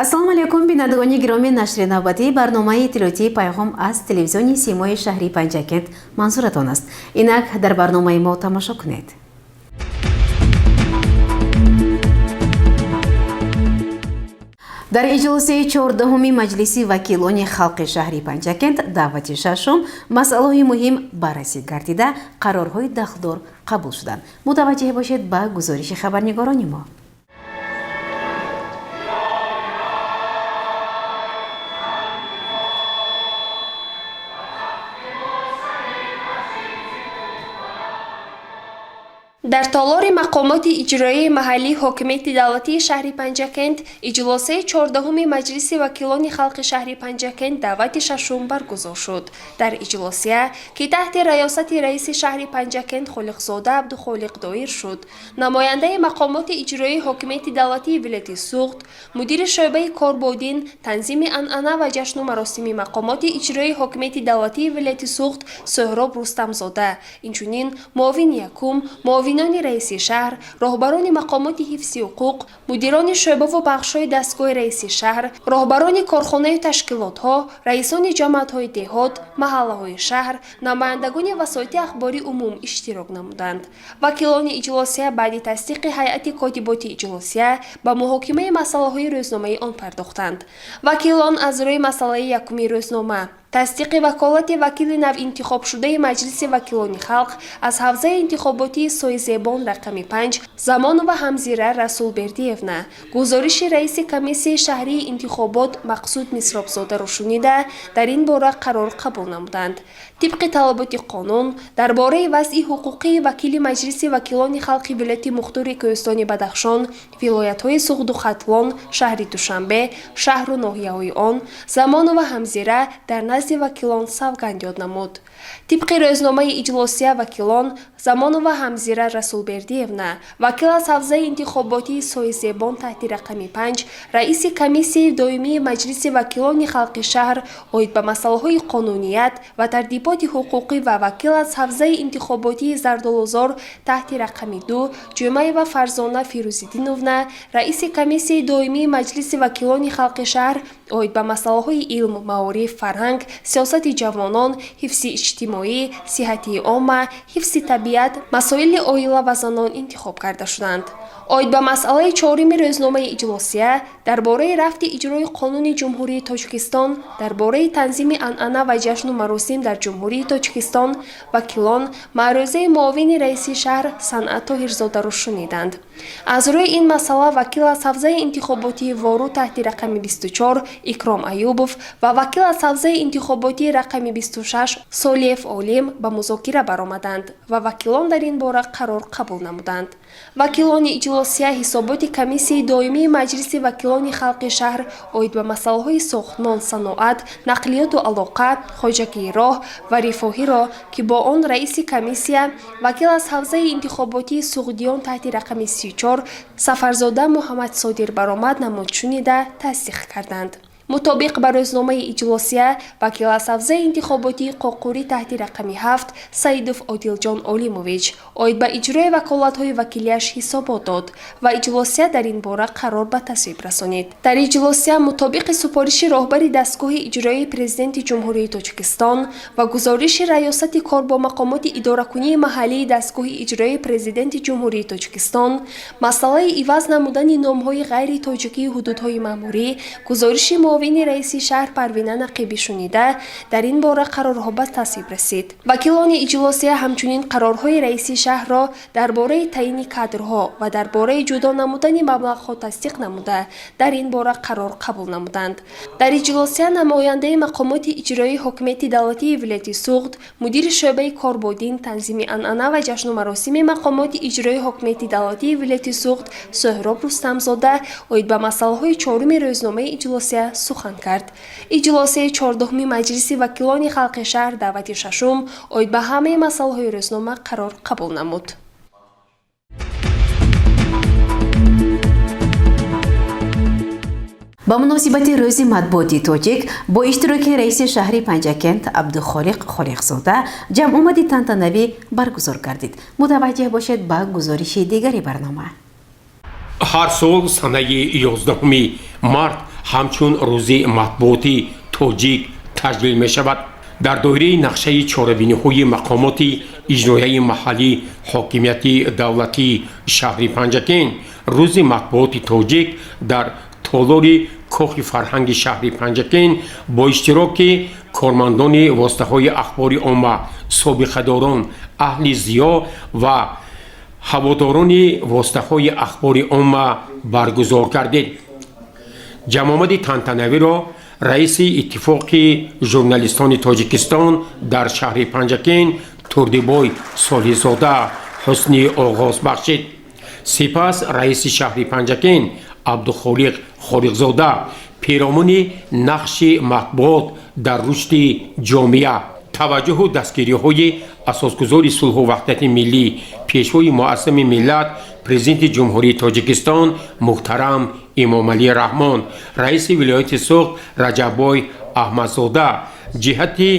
Ассалому алайкум, бинандагони гиромӣ. Нашри навбатии барномаи иттилоотии «Пайғом» аз телевизиони Симои шаҳри Панҷакент манзуратон аст. Инак дар барномаи мо тамошо кунед. Дар иҷлосияи 14-уми Маҷлиси вакилони халқи шаҳри Панҷакент даъвати шашум масъалаҳои муҳим баррасӣ гардида, қарорҳои дахлдор қабул шуданд. Мутаваҷҷеҳ бошед ба гузориши хабарнигорони мо. Дар толори мақомоти иҷроияи маҳаллии ҳокимияти давлатии шаҳри Панҷакент иҷлосаи 14-уми Маҷлиси вакилони халқи шаҳри Панҷакент даъвати шашум баргузор шуд. Дар иҷлосия, ки таҳти раёсати раиси шаҳри Панҷакент Холиқзода Абдухолиқ доир шуд, намояндаи мақомоти иҷроияи ҳокимияти давлатии вилояти Суғд, мудири шӯъбаи кор бо дин, танзими анъана ва ҷашну маросими мақомоти иҷроияи ҳокимияти давлатии вилояти Суғд Соҳроб Рустамзода, инчунин муовини якум, муовинони раиси шаҳр, роҳбарони мақомоти ҳифзи ҳуқуқ, мудирони шӯъбаву бахшҳои дастгоҳи раиси шаҳр, роҳбарони корхонаю ташкилотҳо, раисони ҷамоатҳои деҳот, маҳаллаҳои шаҳр, намояндагони васоити ахбори умум иштирок намуданд. Вакилони иҷлосия баъди тасдиқи ҳайати котиботи иҷлосия ба муҳокимаи масъалаҳои рӯзномаи он пардохтанд. Вакилон аз рӯи масъалаи якуми рӯзнома, тасдиқи ваколати вакили навинтихобшудаи Маҷлиси вакилони халқ аз ҳавзаи интихоботии Соизебон рақами 5 Замонова Ҳамзира Расулбердиевна, гузориши раиси комиссияи шаҳрии интихобот Мақсуд Мисробзодаро шунида, дар ин бора қарор қабул намуданд. Тибқи талаботи қонун дар бораи вазъи ҳуқуқии вакили Маҷлиси вакилони халқи вилояти мухтори Кӯҳистони Бадахшон, вилоятҳои Суғду Хатлон, шаҳри Душанбе, шаҳру ноҳияҳои он Замонова Ҳамзира дар назди вакилон савганд ёд намуд. Тибқи рӯзномаи иҷлосия, вакилон Замонова Ҳамзира Расулбердиевна, вакил аз ҳавзаи интихоботии Соизебон таҳти рақами 5, раиси комиссияи доимии Маҷлиси вакилони халқи шаҳр оид ба масъалаҳои қонуният ва тартиботи ҳуқуқӣ ва вакил аз ҳавзаи интихоботии Зардолузор таҳти рақами 2 Ҷумаева Фарзона Фирӯзиддиновна, раиси комиссияи доимии Маҷлиси вакилони халқи шаҳр оид ба масъалаҳои илм, маориф, фарҳанг, сиёсати ҷавонон, ҳифзи иҷтимоӣ, сиҳатии омма, ҳифзи табиат, масоили оила ва занон интихоб карда шуданд. Оид ба масъалаи чоруми рӯзномаи иҷлосия дар бораи рафти иҷрои Қонуни Ҷумҳурии Тоҷикистон дар бораи танзими анъана ва ҷашну маросим дар Ҷумҳурии Тоҷикистон вакилон маърӯзаи муовини раиси шаҳр Санъат Тоҳирзодаро шуниданд. Аз рӯи ин масъала вакил аз ҳавзаи интихоботии Вору таҳти рақами 24 Икром Аюбов ва вакил аз ҳавзаи интихоботии рақами 26 Солиев Олим ба музокира баромаданд ва вакилон дар ин бора қарор қабул намуданд. Вакилони иҷлосия ҳисоботи комиссияи доимии Маҷлиси вакилони халқи шаҳр оид ба масъалаҳои сохтмон, саноат, нақлиёту алоқа, хоҷагии роҳ ва рифоҳиро, ки бо он раиси комиссия, вакил аз ҳавзаи интихоботии Суғдиён таҳти рақами 34 Сафарзода Муҳаммадсодир баромад намуд, шунида, тасдиқ карданд. Мутобиқ ба рӯзномаи иҷлосия, вакил аз ҳавзаи интихоботии Қоқурӣ таҳти рақами 7 Саидов Одилҷон Олимович оид ба иҷрои ваколатҳои вакилиаш ҳисобот дод ва иҷлосия дар ин бора қарор ба тасвиб расонид. Дар иҷлосия мутобиқи супориши роҳбари дастгоҳи иҷроии Президенти Ҷумҳурии Тоҷикистон ва гузориши Раёсати кор бо мақомоти идоракунии маҳаллии дастгоҳи иҷроии Президенти Ҷумҳурии Тоҷикистон, масъалаи иваз намудани номҳои ғайритоҷикии ҳудудҳои маъмурӣ, гузориши муовини раиси шаҳр Парвина Нақибӣ шунида, дар ин бора қарорҳо ба тасвиб расид. Вакилони иҷлосия ҳамчунин қарорҳои раиси шаҳрро дар бораи таъини кадрҳо ва дар бораи ҷудо намудани маблағҳо тасдиқ намуда, дар ин бора қарор қабул намуданд. Дар иҷлосия намояндаи мақомоти иҷроии ҳокимияти давлатии вилояти Суғд, мудири шӯъбаи кор бо дин, танзими анъана ва ҷашну маросими мақомоти иҷроии ҳокимияти давлатии вилояти Суғд Соҳроб Рустамзода оид ба масъалаҳои чоруми рӯзномаи иҷлосия сухан кард. Иҷлосияи 14-уми Маҷлиси вакилони халқи шаҳр даъвати шашум оид ба ҳамаи масъалаҳои рӯзнома қарор қабул намуд. Ба муносибати Рӯзи матбуоти тоҷик бо иштироки раиси шаҳри Панҷакент Абдухолиқ Холиқзода ҷамъомади тантанавӣ баргузор гардид. Мутаваҷҷеҳ бошед ба гузориши дигари барнома. Ҳар сол санаи 11 март. Ҳамчун Рӯзи матбуоти тоҷик таҷлил мешавад. Дар доираи нақшаи чорабиниҳои мақомоти иҷроияи маҳаллии ҳокимияти давлатии шаҳри Панҷакент Рӯзи матбуоти тоҷик дар толори Кохи фарҳанги шаҳри Панҷакент бо иштироки кормандони воситаҳои ахбори омма, собиқадорон, аҳли зиё ва ҳаводорони воситаҳои ахбори омма баргузор гардид. Ҷамъомади тантанавиро раиси Иттифоқи журналистони Тоҷикистон дар шаҳри Панҷакент Турдибой Солиҳзода ҳусни оғоз бахшид. Сипас раиси шаҳри Панҷакент Абдухолиқ Холиқзода перомуни нақши матбуот дар рушди ҷомеа, таваҷҷӯҳу дастгириҳои Асосгузори сулҳу ваҳдати миллӣ, Пешвои муаззами миллат, Президенти Ҷумҳурии Тоҷикистон муҳтарам Эмомалӣ Раҳмон, раиси вилояти Суғд Раҷаббой Аҳмадзода ҷиҳати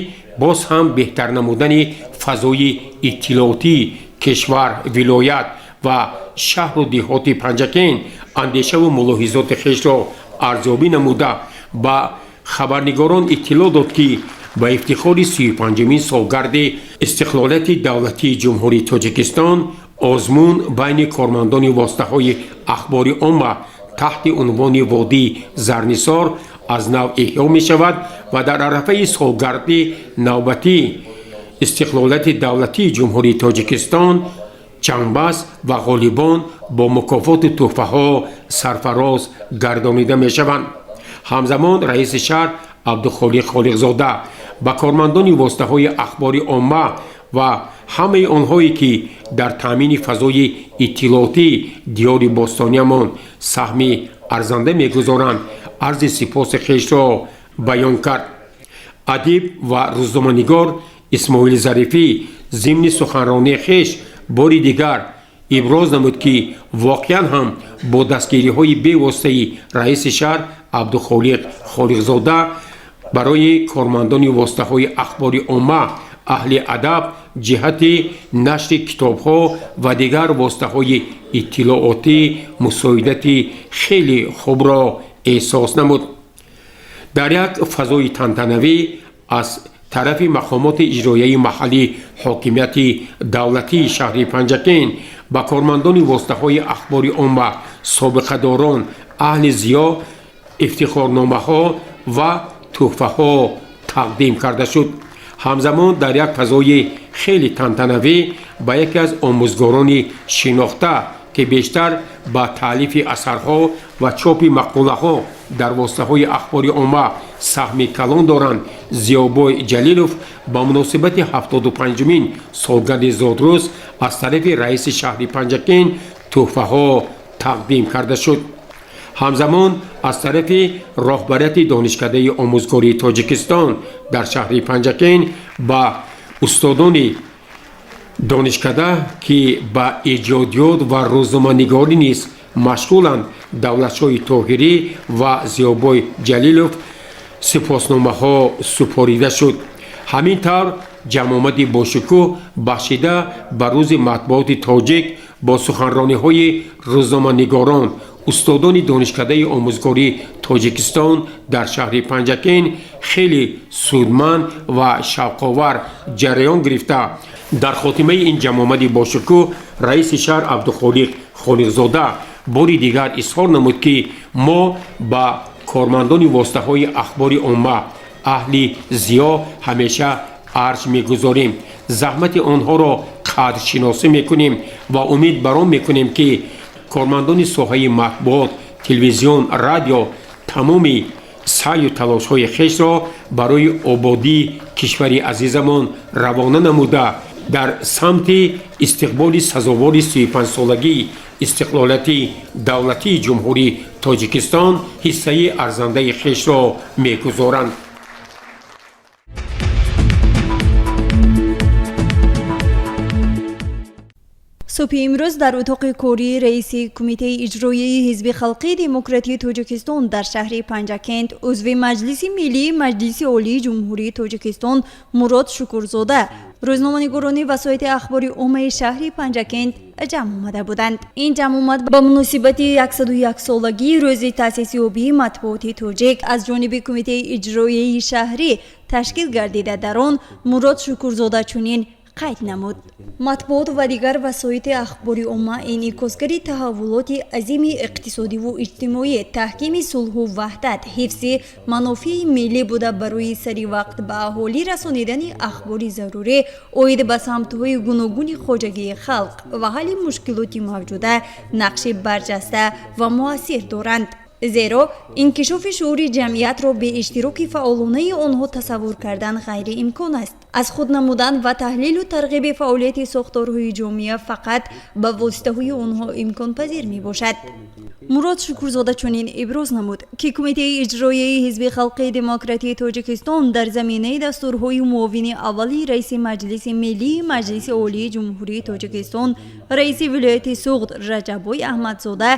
боз ҳам беҳтар намудани фазои иттилоотии кишвар, вилоят ва шаҳру деҳоти Панҷакент андешаву мулоҳизоти хешро арзёбӣ намуда, ба хабарнигорон иттилоъ дод, ки ба ифтихори 35-умин солгарди истиқлолияти давлатии Ҷумҳурии Тоҷикистон озмун байни кормандони воситаҳои ахбори омма таҳти унвони «Водии Зарнисор» аз нав эҳё мешавад ва дар арафаи солгарди навбатии истиқлолияти давлатии Ҷумҳурии Тоҷикистон чангбаст ва ғолибон бо мукофоту тӯҳфаҳо сарфароз гардонида мешаванд. Ҳамзамон раиси шаҳр Абдухолиқ Холиқзода ба кормандони воситаҳои ахбори омма ва ҳамаи онҳое, ки дар таъмини фазои иттилоотии диёри бостониямон саҳми арзанда мегузоранд, арзи сипоси хешро баён кард. Адиб ва рӯзноманигор Исмоил Зарифӣ зимни суханронии хеш бори дигар иброз намуд, ки воқеан ҳам бо дастгириҳои бевоситаи раиси шаҳр Абдухолиқ Холиқзода барои кормандони воситаҳои ахбори омма, аҳли адаб ҷиҳати нашри китобҳо ва дигар воситаҳои иттилоотӣ мусоидати хеле хубро эҳсос намуд. Дар як фазои тантанавӣ аз тарафи мақомоти иҷроияи маҳаллии ҳокимияти давлатии шаҳри Панҷакент ба кормандони воситаҳои ахбори омма, собиқадорон, аҳли зиё ифтихорномаҳо ва тӯҳфаҳо тақдим карда шуд. Ҳамзамон дар як фазои хеле тантанавӣ ба яке аз омӯзгорони шинохта, ки бештар ба таълифи асарҳо ва чопи мақолаҳо дар воситаҳои ахбори омма саҳми калон доранд, Зиёбой Ҷалилов, ба муносибати 75-умин солгарди зодрӯз аз тарафи раиси шаҳри Панҷакент тӯҳфаҳо тақдим карда шуд. Ҳамзамон аз тарафи роҳбарияти Донишкадаи омӯзгории Тоҷикистон дар шаҳри Панҷакент ба устодони донишкада, ки ба эҷодиёт ва рӯзноманигорӣ низ машғуланд, Давлатшоҳи Тоҳирӣ ва Зиёбой Ҷалилов сипосномаҳо супорида шуд. Ҳамин тавр ҷамъомади бошукӯҳ, бахшида ба Рӯзи матбуоти тоҷик, бо суханрониҳои рӯзноманигорон, устодони Донишкадаи омӯзгории Тоҷикистон дар шаҳри Панҷакент хеле судманд ва шавқовар ҷараён гирифта, дар хотимаи ин ҷамъомади бошукӯҳ раиси шаҳр Абдухолиқ Холиқзода бори дигар изҳор намуд, ки мо ба кормандони воситаҳои ахбори омма, аҳли зиё ҳамеша арҷ мегузорем, заҳмати онҳоро қадршиносӣ мекунем ва умед бар он мекунем, ки кормандони соҳаи матбуот, телевизион, радио тамоми саъю талошҳои хешро барои ободии кишвари азизамон равона намуда, дар самти истиқболи сазовори 35-солагии истиқлолияти давлатии Ҷумҳурии Тоҷикистон ҳиссаи арзандаи хешро мегузоранд. Субҳи имрӯз дар утоқи кории раиси Кумитаи иҷроияи Ҳизби халқии демократии Тоҷикистон дар шаҳри Панҷакент, узви Маҷлиси Миллии Маҷлиси Олии Ҷумҳурии Тоҷикистон Мурод Шукурзода Рӯзноманигорони васоити ахбори оммаи шаҳри Панҷакент ҷамъ омада буданд. Ин ҷамъомад ба муносибати 101-солагии рӯзи таъсисёбии матбуоти тоҷик аз ҷониби Кумитаи иҷроияи шаҳрӣ ташкил гардида, дар он Мурод Шукурзода чунин қайд намуд: Матбуот ва дигар васоити ахбори омма инъикосгари таҳаввулоти азими иқтисодиву иҷтимоӣ, таҳкими сулҳу ваҳдат, ҳифзи манофеи миллӣ буда, барои сари вақт ба аҳолӣ расонидани ахбори зарурӣ оид ба самтҳои гуногуни хоҷагии халқ ва ҳалли мушкилоти мавҷуда нақши барҷаста ва муассир доранд, зеро инкишофи шуури ҷамъиятро бе иштироки фаъолонаи онҳо тасаввур кардан ғайриимкон аст. Аз худ намудан ва таҳлилу тарғиби фаъолияти сохторҳои ҷомеа фақат ба воситаҳои онҳо имконпазир мебошад. Мурод Шукурзода чунин иброз намуд, ки Кумитаи иҷроияи Ҳизби халқии демократии Тоҷикистон дар заминаи дастурҳои муовини аввали раиси Маҷлиси миллии Маҷлиси Олии Ҷумҳурии Тоҷикистон, раиси вилояти Суғд Раҷаббой Аҳмадзода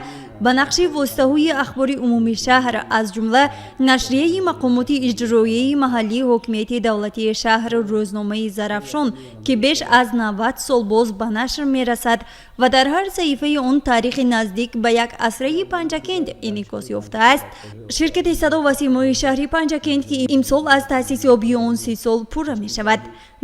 ба нақши воситаҳои ахбори умумии шаҳр, аз ҷумла нашрияи мақомоти иҷроияи маҳаллии ҳокимияти давлатии шаҳр, рӯзномаи «Зарафшон», ки беш аз 90 сол боз ба нашр мерасад ва дар ҳар саҳифаи он таърихи наздик ба як асраи Панҷакент инъикос ёфтааст, ширкати «Садо ва симои» шаҳри Панҷакент, ки имсол аз таъсисёбии он 30 сол пурра мешавад,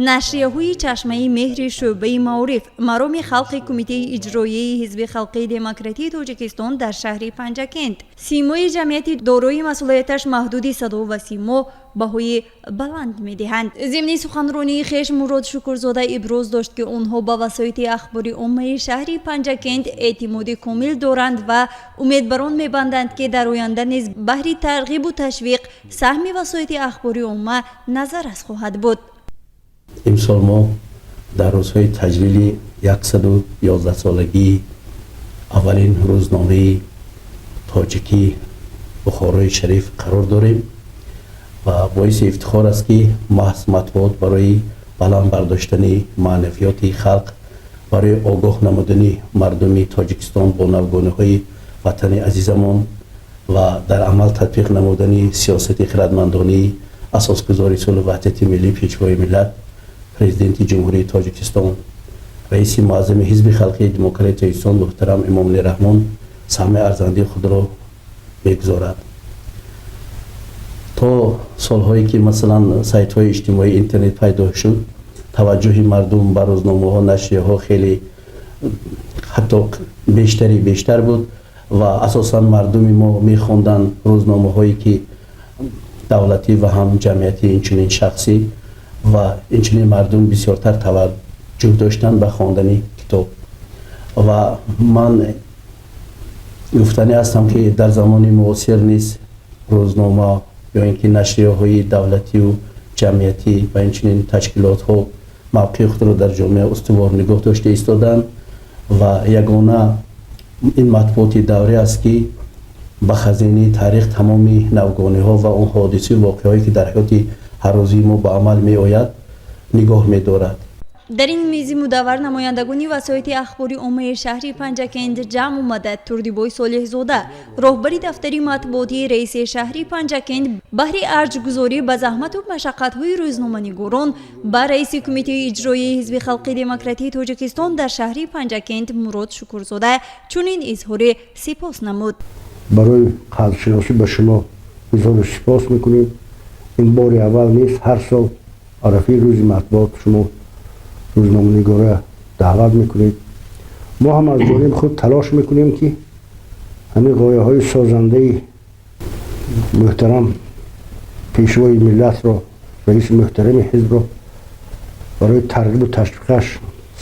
нашрияҳои «Чашмаи меҳри» шӯъбаи маориф, «Мароми халқи» Кумитаи иҷроияи Ҳизби халқии демократии Тоҷикистон дар шаҳри Панҷакент, «Симои» ҷамъияти дорои масъулияташ маҳдуди «Садо ва симо» баҳои баланд медиҳанд. Зимни суханронии хеш Мурод Шукурзода иброз дошт, ки онҳо ба васоити ахбори оммаи шаҳри Панҷакент эътимоди комил доранд ва умед бар он мебанданд, ки дар оянда низ баҳри тарғибу ташвиқ саҳми васоити ахбори омма назаррас хоҳад буд. Имсол мо дар рӯзҳои таҷлили 111-солагии аввалин рӯзномаи тоҷикӣ «Бухорои шариф» қарор дорем ва боиси ифтихор аст, ки маҳз матбуот барои баланд бардоштани маънавиёти халқ, барои огоҳ намудани мардуми Тоҷикистон бо навгониҳои ватани азизамон ва дар амал татбиқ намудани сиёсати хирадмандонии асосгузори сулҳу ваҳдати миллӣ, Пешвои миллат, Президенти Ҷумҳурии Тоҷикистон, раиси муаззами Ҳизби халқии демократии Тоҷикистон муҳтарам Эмомалӣ Раҳмон саҳми арзандии худро мегузорад. То солҳое ки, масалан, сайтҳои иҷтимоии интернет пайдо шуд, таваҷҷӯҳи мардум ба рӯзномаҳо, нашрияҳо хеле ҳатто бештари бештар буд ва асосан мардуми мо мехонданд рӯзномаҳое ки давлатӣ ва ҳам ҷамъиятӣ, инчунин шахсӣ, ва инчунин мардум бисёртар таваҷҷӯҳ доштанд ба хондани китоб. Ва ман гуфтанӣ ҳастам, ки дар замони муосир низ рӯзнома ё ин ки нашрияҳои давлатию ҷамъиятӣ ва инчунин ташкилотҳо мавқеи худро дар ҷомеа устувор нигоҳ дошта истоданд ва ягона ин матбуоти даврӣ аст, ки ба хазинаи таърих тамоми навгониҳо ва он ҳодисаю воқеаҳое, ки дар ҳаёти ҳаррӯзии мо ба амал меояд, нигоҳ медорад. Дар ин мизи мудаввар намояндагони васоити ахбори оммаи шаҳри Панҷакент ҷамъ омада, Турдибой Солеҳзода, роҳбари дафтари матбуотии раиси шаҳри Панҷакент, баҳри арҷгузорӣ ба заҳмату машаққатҳои рӯзноманигорон ба раиси Кумитаи иҷроияи Ҳизби халқи демократии Тоҷикистон дар шаҳри Панҷакент Мурод Шукурзода чунин изҳори сипос намуд. Барои қадршиносӣ ба шумо изҳори сипос мекунем. Ин бори аввал нест, ҳар сол арафаи рӯзи матбуот шумо рӯзноманигора даъват мекунед. Мо ҳам аз ҷониби худ талош мекунем, ки ҳамин ғояҳои созандаи муҳтарам Пешвои миллатро, раиси муҳтарами ҳизбро барои тарғибу ташвиқаш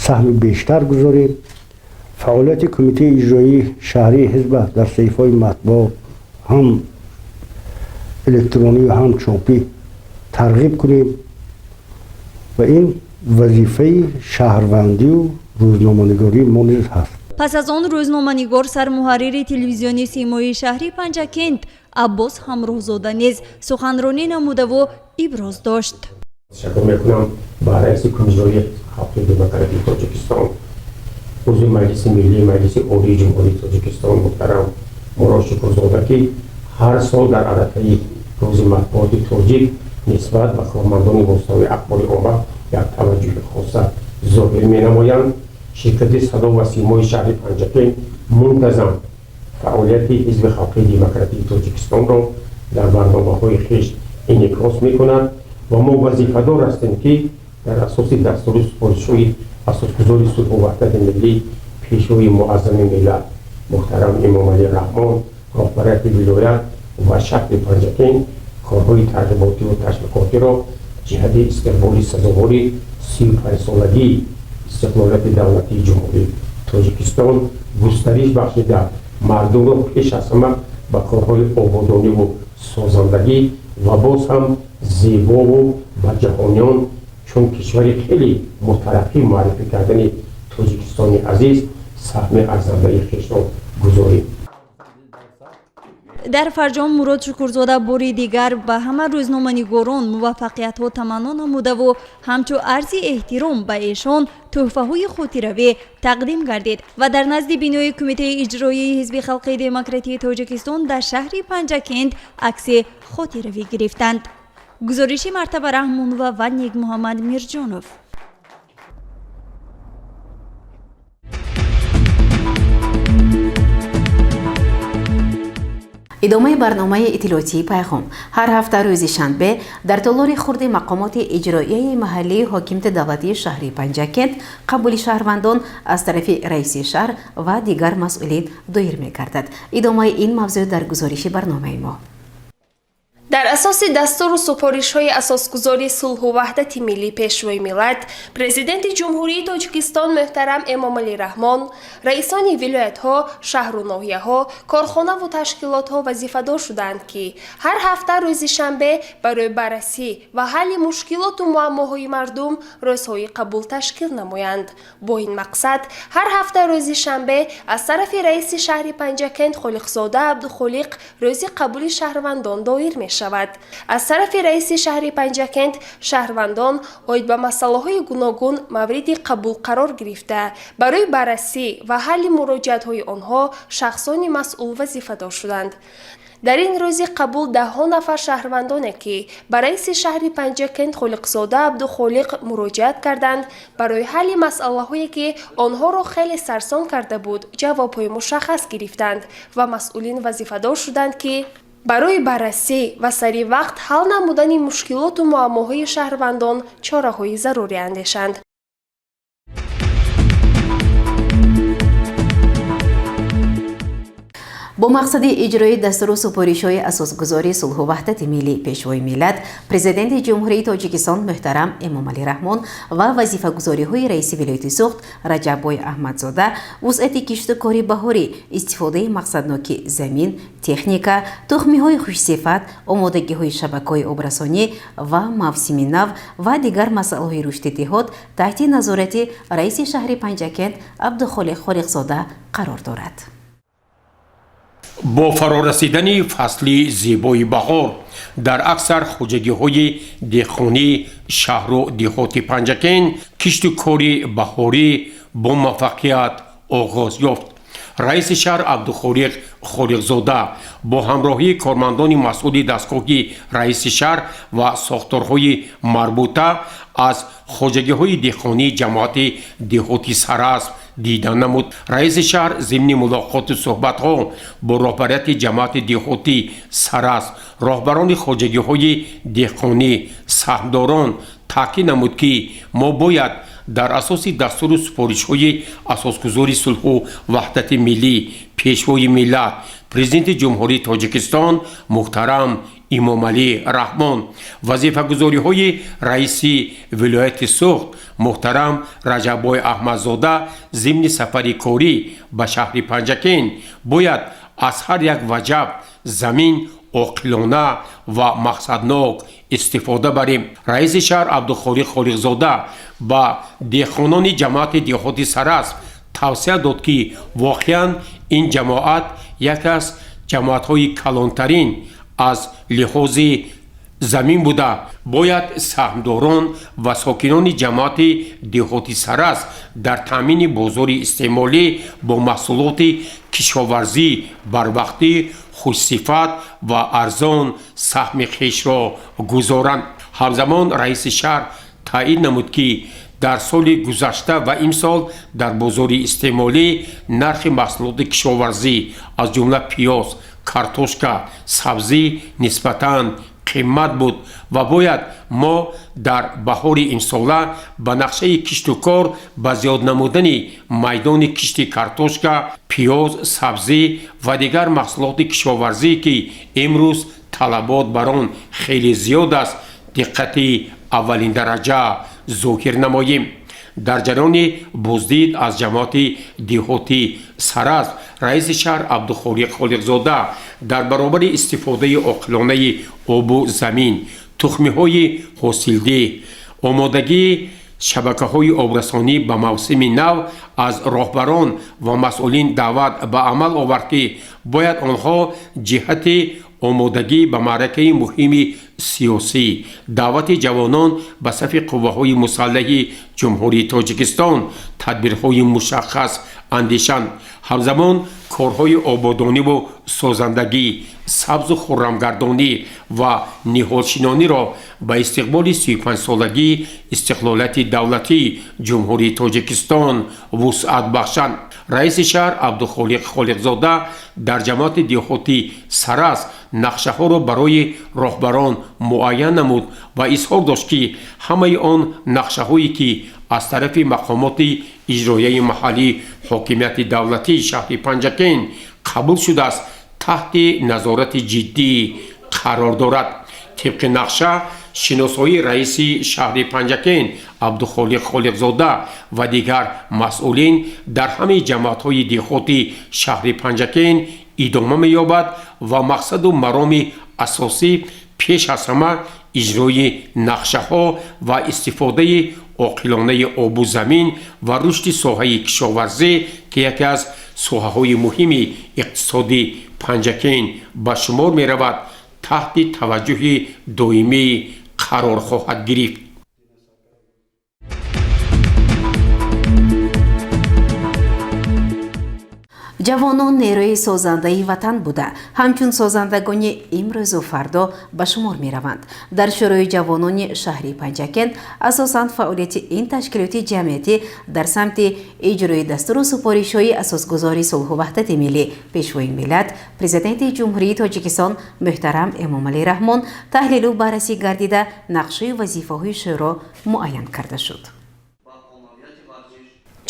саҳми бештар гузорем, фаъолияти Кумитаи иҷроии шаҳрии ҳизба дар саҳифаҳои матбуот, ҳам электронию ҳам чопӣ, тарғиб кунем ва ин вазифаи шаҳрвандию рӯзноманигории мо низ ҳаст. Пас аз он рӯзноманигор, сармуҳаррири телевизиони «Симои» шаҳри Панҷакент Аббос Ҳамроҳзода низ суханронӣ намудаву иброз дошт. Ташаккур мекунам ба раиси Кумитаи халқи демократии Тоҷикистон, узви Маҷлиси миллии Маҷлиси Олии Ҷумҳурии Тоҷикистон муҳтарам Мурод Шукурзода, ки ҳар сол дар арафаи рӯзи матбуоти тоҷик нисбат ба кормандони воситаҳои ахбори омма. як таваҷҷӯҳи хоса зоҳир менамоянд. Ширкати Садо ва Симои шаҳри Панҷакент мунтазам фаъолияти Ҳизби Халқии Демократии Тоҷикистонро дар барномаҳои хеш инъикос мекунад ва мо вазифадор ҳастем, ки дар асоси дастуру супоришҳои асосгузори сулҳу ваҳдати миллӣ, Пешвои муаззами миллат муҳтарам Эмомалӣ Раҳмон, роҳбарияти вилоят ва шаҳри Панҷакент корҳои тарғиботиву ташвиқотиро ҷиҳати истиқболи сазовори 35-солагии истиқлолияти давлатии Ҷумҳурии Тоҷикистон густариш бахшида, мардумро пеш аз ҳама ба корҳои ободониву созандагӣ ва боз ҳам зебову ба ҷаҳониён чун кишвари хеле мутараққӣ муаррифӣ кардани Тоҷикистони азиз саҳми арзандаи хешро гузорем. Дар фарҷом Мурод Шукурзода бори дигар ба ҳама рӯзноманигорон муваффақиятҳо таманно намудаву ҳамчун арзи эҳтиром ба эшон тӯҳфаҳои хотиравӣ тақдим гардид ва дар назди бинои Кумитаи иҷроии Ҳизби Халқии Демократии Тоҷикистон дар шаҳри Панҷакент акси хотиравӣ гирифтанд. Гузориши Мартаба Раҳмонова ва Некмуҳаммад Мирҷонов. Идомаи барномаи иттилоотии Пайғом. Ҳар ҳафта рӯзи шанбе дар толори хурди мақомоти иҷроияи маҳаллии ҳокимияти давлатии шаҳри Панҷакент қабули шаҳрвандон аз тарафи раиси шаҳр ва дигар масъулин доир мегардад. Идомаи ин мавзӯъ дар гузориши барномаи мо. Дар асоси дастуру супоришҳои асосгузори сулҳу ваҳдати миллӣ, Пешвои миллат, Президенти Ҷумҳурии Тоҷикистон муҳтарам Эмомалӣ Раҳмон, раисони вилоятҳо, шаҳру ноҳияҳо, корхонаву ташкилотҳо вазифадор шуданд, ки ҳар ҳафта рӯзи шанбе барои баррасӣ ва ҳалли мушкилоту муаммоҳои мардум рӯзҳои қабул ташкил намоянд. Бо ин мақсад ҳар ҳафта рӯзи шанбе аз тарафи раиси шаҳри Панҷакент Холиқзода Абдухолиқ рӯзи қабули шаҳрвандон доир мешавад. Аз тарафи раиси шаҳри Панҷакент шаҳрвандон оид ба масъалаҳои гуногун мавриди қабул қарор гирифта, барои баррасӣ ва ҳалли муроҷиатҳои онҳо шахсони масъул вазифадор шуданд. Дар ин рӯзи қабул даҳҳо нафар шаҳрвандоне, ки ба раиси шаҳри Панҷакент Холиқзода Абдухолиқ муроҷиат карданд, барои ҳалли масъалаҳое, ки онҳоро хеле сарсон карда буд, ҷавобҳои мушаххас гирифтанд ва масъулин вазифадор шуданд, ки барои баррасӣ ва сари вақт ҳал намудани мушкилоту муаммоҳои шаҳрвандон чораҳои зарурӣ андешанд. Бо мақсади иҷрои дастуру супоришҳои асосгузори сулҳу ваҳдати миллӣ, Пешвои миллат, Президенти Ҷумҳурии Тоҷикистон муҳтарам Эмомалӣ Раҳмон ва вазифагузориҳои раиси вилояти Суғд Раҷаббой Аҳмадзода, вусъати кишту кори баҳорӣ, истифодаи мақсадноки замин, техника, тухмиҳои хушсифат, омодагиҳои шабакаҳои обрасонӣ ва мавсими нав ва дигар масъалаҳои рушди деҳот таҳти назорати раиси шаҳри Панҷакент Абдухолиқ Холиқзода қарор дорад. Бо фарорасидани фасли зебои баҳор дар аксар хоҷагиҳои деҳқонии шаҳру деҳоти Панҷакент кишту кори баҳорӣ бо муваффақият оғоз ёфт. Раиси шаҳр Абдухолиқ Холиқзода бо ҳамроҳии кормандони масъули дастгоҳи раиси шаҳр ва сохторҳои марбута аз хоҷагиҳои деҳқонии ҷамоати деҳоти Сарасп дида намуд. Раиси шаҳр зимни мулоқоту суҳбатҳо бо роҳбарияти ҷамоати деҳоти Сарасп, роҳбарони хоҷагиҳои деҳқонӣ, саҳмдорон таъкид намуд, ки мо бояд дар асоси дастуру супоришҳои асосгузори сулҳу ваҳдати миллӣ, Пешвои миллат, Президенти Ҷумҳурии Тоҷикистон муҳтарам Эмомалӣ Раҳмон, вазифагузориҳои раиси вилояти Суғд муҳтарам Раҷаббой Аҳмадзода зимни сафари корӣ ба шаҳри Панҷакент бояд аз ҳар як ваҷаб замин оқилона ва мақсаднок истифода барем. Раиси шаҳр Абдухолиқ Холиқзода ба деҳқонони ҷамоати деҳоти Сарасп тавсия дод, ки воқеан ин ҷамоат яке аз ҷамоатҳои калонтарин аз лиҳози замин буда, бояд саҳмдорон ва сокинони ҷамоати деҳоти Сарасп дар таъмини бозори истеъмолӣ бо маҳсулоти кишоварзӣ барвақтӣ, хушсифат ва арзон саҳми хешро гузоранд. Ҳамзамон раиси шаҳр Таъид намуд, ки дар соли гузашта ва имсол дар бозори истеъмолӣ нархи маҳсулоти кишоварзӣ, аз ҷумла пиёз, картошка, сабзӣ нисбатан қимат буд ва бояд мо дар баҳори имсола ба нақшаи кишту кор ба зиёд намудани майдони кишти картошка, пиёз, сабзӣ ва дигар маҳсулоти кишоварзӣ, ки имрӯз талабот бар он хеле зиёд аст, диққати аввалиндараҷа зоҳир намоем. Дар ҷараёни боздид аз ҷамоати деҳоти Саразм раиси шаҳр Абдухолиқ Холиқзода дар баробари истифодаи оқилонаи обу замин, тухмиҳои ҳосилдиҳ, омодагии шабакаҳои обрасонӣ ба мавсими нав аз роҳбарон ва масъулин даъват ба амал овард, ки бояд онҳо ҷиҳати омодагӣ ба маъракаи муҳими сиёсӣ, даъвати ҷавонон ба сафи қувваҳои мусаллаҳи Ҷумҳурии Тоҷикистон тадбирҳои мушаххас андешанд. Ҳамзамон корҳои ободониву созандагӣ, сабзу хуррамгардонӣ ва ниҳолшинониро ба истиқболи 35-солагии истиқлолияти давлатии Ҷумҳурии Тоҷикистон вусъат бахшанд. Раиси шаҳр Абдухолиқ Холиқзода дар ҷамоати деҳоти Саразм нақшаҳоро барои роҳбарон муайян намуд ва изҳор дошт, ки ҳамаи он нақшаҳое, ки аз тарафи мақомоти иҷроияи маҳаллии ҳокимияти давлатии шаҳри Панҷакент қабул шудааст, таҳти назорати ҷиддӣ қарор дорад. Тибқи нақша, шиносоии раиси шаҳри Панҷакент Абдухолиқ Холиқзода ва дигар масъулин дар ҳамаи ҷамоатҳои деҳоти шаҳри Панҷакент идома меёбад ва мақсаду мароми асосӣ пеш аз ҳама иҷрои нақшаҳо ва истифодаи оқилонаи обу замин ва рушди соҳаи кишоварзӣ, ки яке аз соҳаҳои муҳими иқтисоди Панҷакент ба шумор меравад, таҳти таваҷҷӯҳи доимӣ қарор хоҳад гирифт. Ҷавонон нерӯи созандаи ватан буда, ҳамчун созандагони имрӯзу фардо ба шумор мераванд. Дар Шӯрои ҷавонони шаҳри Панҷакент асосан фаъолияти ин ташкилоти ҷамъиятӣ дар самти иҷрои дастуру супоришҳои асосгузори сулҳу ваҳдати миллӣ, Пешвои миллат, Президенти Ҷумҳурии Тоҷикистон муҳтарам Эмомалӣ Раҳмон таҳлилу баррасӣ гардида, нақшаи вазифаҳои шӯро муайян карда шуд.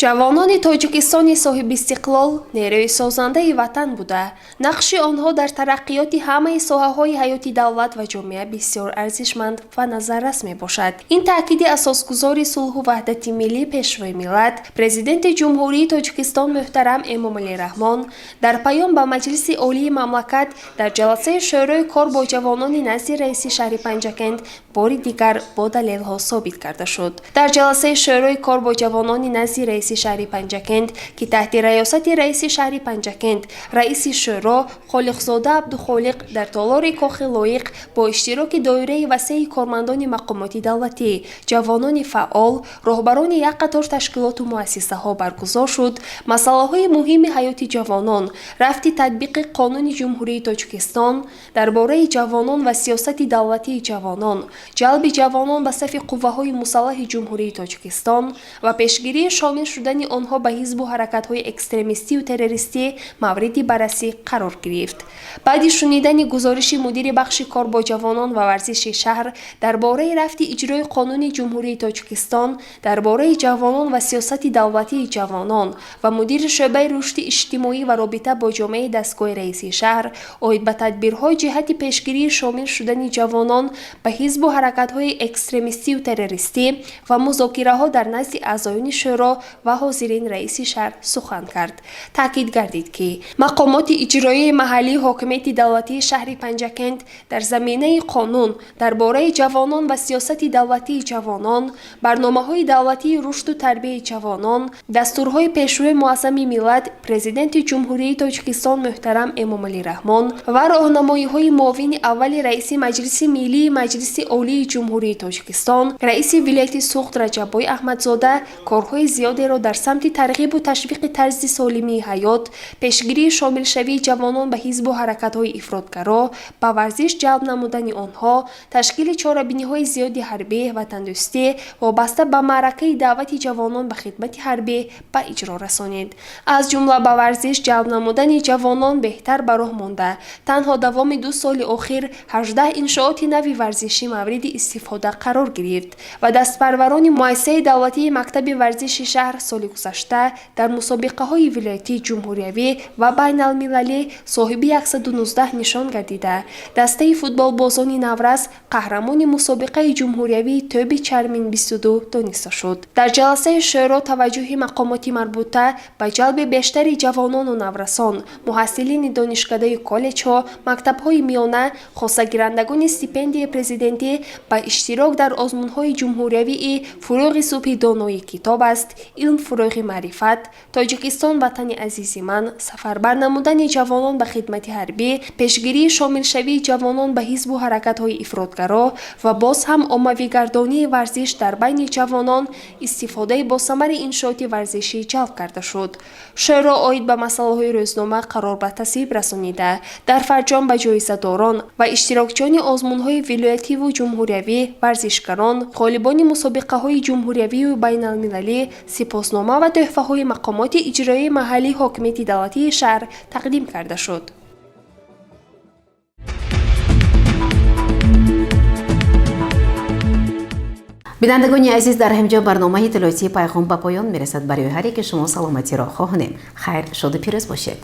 Ҷавонони Тоҷикистони соҳибистиқлол нерӯи созандаи ватан буда, нақши онҳо дар тараққиёти ҳамаи соҳаҳои ҳаёти давлат ва ҷомеа бисёр арзишманд ва назаррас мебошад. Ин таъкиди асосгузори сулҳу ваҳдати миллӣ, Пешвои миллат, Президенти Ҷумҳурии Тоҷикистон муҳтарам Эмомалӣ Раҳмон дар паём ба Маҷлиси Олии мамлакат дар ҷаласаи Шӯрои кор бо ҷавонони назди раиси шаҳри Панҷакент бори дигар бо далелҳо собит карда шуд. Дар ҷаласаи Шӯрои кор бо ҷавонони назди раиси шаҳри Панҷакент, ки таҳти раёсати раиси шаҳри Панҷакент, раиси шӯро Холиқзода Абдухолиқ дар толори Кохи Лоиқ бо иштироки доираи васеи кормандони мақомоти давлатӣ, ҷавонони фаъол, роҳбарони як қатор ташкилоту муассисаҳо баргузор шуд, масъалаҳои муҳими ҳаёти ҷавонон, рафти татбиқи Қонуни Ҷумҳурии Тоҷикистон дар бораи ҷавонон ва сиёсати давлатии ҷавонон, ҷалби ҷавонон ба сафи қувваҳои мусаллаҳи Ҷумҳурии Тоҷикистон ва пешгирии шомил шудани онҳо ба ҳизбу ҳаракатҳои экстремистию террористӣ мавриди баррасӣ қарор гирифт. Баъди шунидани гузориши мудири бахши кор бо ҷавонон ва варзиши шаҳр дар бораи рафти иҷрои Қонуни Ҷумҳурии Тоҷикистон дар бораи ҷавонон ва сиёсати давлатии ҷавонон ва мудири шӯъбаи рушди иҷтимоӣ ва робита бо ҷомеаи дастгоҳи раиси шаҳр оид ба тадбирҳои ҷиҳати пешгирии шомил шудани ҷавонон ба ҳизбу ҳаракатҳои экстремистию террористӣ ва музокираҳо дар назди аъзоёни шӯро ва ҳозирин раиси шаҳр сухан кард. Таъкид гардид, ки мақомоти иҷроияи маҳаллии ҳокимияти давлатии шаҳри Панҷакент дар заминаи қонун дар бораи ҷавонон ва сиёсати давлатии ҷавонон, барномаҳои давлатии рушду тарбияи ҷавонон, дастурҳои Пешвои муаззами миллат, Президенти Ҷумҳурии Тоҷикистон муҳтарам Эмомалӣ Раҳмон ва роҳнамоиҳои муовини аввали раиси Маҷлиси Миллии Маҷлиси Олии Ҷумҳурии Тоҷикистон, раиси вилояти Суғд Раҷаббой Аҳмадзода корҳои зиёдеро зиёдеро дар самти тарғибу ташвиқи тарзи солимии ҳаёт, пешгирии шомилшавии ҷавонон ба ҳизбу ҳаракатҳои ифротгаро, ба варзиш ҷалб намудани онҳо, ташкили чорабиниҳои зиёди ҳарбӣ, ватандӯстӣ вобаста ба маъракаи даъвати ҷавонон ба хидмати ҳарбӣ ба иҷро расонид. Аз ҷумла ба варзиш ҷалб намудани ҷавонон беҳтар ба роҳ монда. Танҳо давоми 2 соли охир 18 иншооти нави варзишӣ мавриди истифода қарор гирифт ва дастпарварони муассисаи давлатии мактаби варзиши шаҳр соли гузашта дар мусобиқаҳои вилоятӣ, ҷумҳуриявӣ ва байналмилалӣ соҳиби 119 нишон гардида. Дастаи футболбозони наврас қаҳрамони мусобиқаи ҷумҳуриявии тӯби чармин 22 дониста шуд. Дар ҷаласаи шӯро таваҷҷӯҳи мақомоти марбута ба ҷалби бештари ҷавонону наврасон, муҳассилини донишкадаю коллеҷҳо, мактабҳои миёна, хосагирандагони стипендияи президентӣ ба иштирок дар озмунҳои ҷумҳуриявии «Фурӯғи субҳи донои китоб аст», «Илм фурӯғи маърифат», «Тоҷикистон ватани азизи ман», сафарбар намудани ҷавонон ба хидмати ҳарбӣ, пешгирии шомилшавии ҷавонон ба ҳизбу ҳаракатҳои ифротгаро ва боз ҳам оммавигардонии варзиш дар байни ҷавонон, истифодаи босамари иншооти варзишӣ ҷалб карда шуд. Шӯро оид ба масъалаҳои рӯзнома қарор ба тасвиб расонида, дар фарҷом ба ҷоизадорон ва иштирокчиёни озмунҳои вилоятиву ҷумҳуриявӣ, варзишгарон, ғолибони мусобиқаҳои ҷумҳуриявию байналмилалӣ сипоснома ва тӯҳфаҳои мақомоти иҷроияи маҳаллии ҳокимияти давлатии шаҳр тақдим карда шуд. Бинандагони азиз, дар ҳамҷо барномаи иттилоотии Пайғом ба поён мерасад. Барои ҳар яке шумо саломатиро хоҳонем. Хайр, шоду пирӯз бошед.